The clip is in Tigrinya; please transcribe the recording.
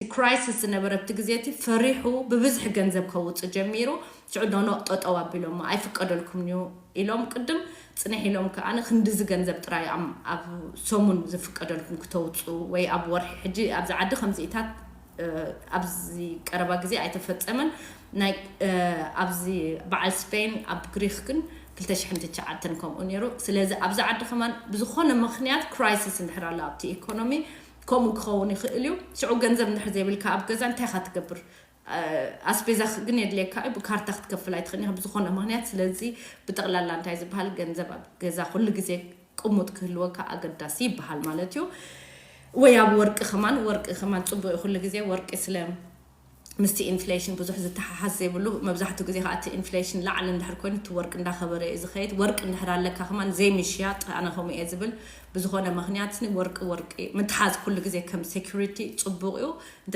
ክራይሲስ ዝነበረ ኣብቲ ግዜ እቲ ፈሪሑ ብብዝሒ ገንዘብ ከውፅእ ጀሚሩ። ሽዑ ዶኖ ጠጠው ኣቢሎሞ ኣይፍቀደልኩም እዩ ኢሎም ቅድም ፅንሕ ኢሎም ከኣ ክንድዚ ገንዘብ ጥራይ ኣብ ሰሙን ዝፍቀደልኩም ክተውፁ ወይ ኣብ ወርሒ ሕጂ ኣብዚ ዓዲ ከምዚኢታት ኣብዚ ቀረባ ግዜ ኣይተፈጸመን። ናይ ኣብዚ በዓል ስፔን ኣብ ግሪክ ግን ክልተ ሽሕን ትሽዓተን ከምኡ ነይሩ። ስለዚ ኣብዚ ዓዲ ከማን ብዝኾነ ምክንያት ክራይሲስ እንድሕር ኣሎ ኣብቲ ኢኮኖሚ ከምኡ ክኸውን ይኽእል እዩ። ሽዑ ገንዘብ እንድሕር ዘይብልካ ኣብ ገዛ እንታይ ኢኻ ትገብር? ኣስቤዛ ግን የድልየካ እዩ፣ ብካርታ ክትከፍል ኣይትኽእል ኢኻ ብዝኾነ ምክንያት። ስለዚ ብጠቕላላ እንታይ ዝበሃል ገንዘብ ኣብ ገዛ ኩሉ ግዜ ቅሙጥ ክህልወካ ኣገዳሲ ይበሃል ማለት እዩ። ወይ ኣብ ወርቂ ከማን፣ ወርቂ ከማን ጽቡቕ እዩ ኩሉ ግዜ። ወርቂ ስለ ምስቲ ኢንፍሌሽን ብዙሕ ዝተሓሓዝ ዘይብሉ፣ መብዛሕትኡ ግዜ ከዓ እቲ ኢንፍሌሽን ላዕሊ እንድሕር ኮይኑ እቲ ወርቂ እንዳኸበረ እዩ ዝኸይድ። ወርቂ እንድሕር ኣለካ ከማን ዘይምሽያጥ፣ ኣነ ከምኡ እየ ዝብል። ብዝኾነ ምክንያት ኒ ወርቂ ወርቂ ምትሓዝ ኩሉ ግዜ ከም ሴኩሪቲ ጽቡቕ እዩ። እንተ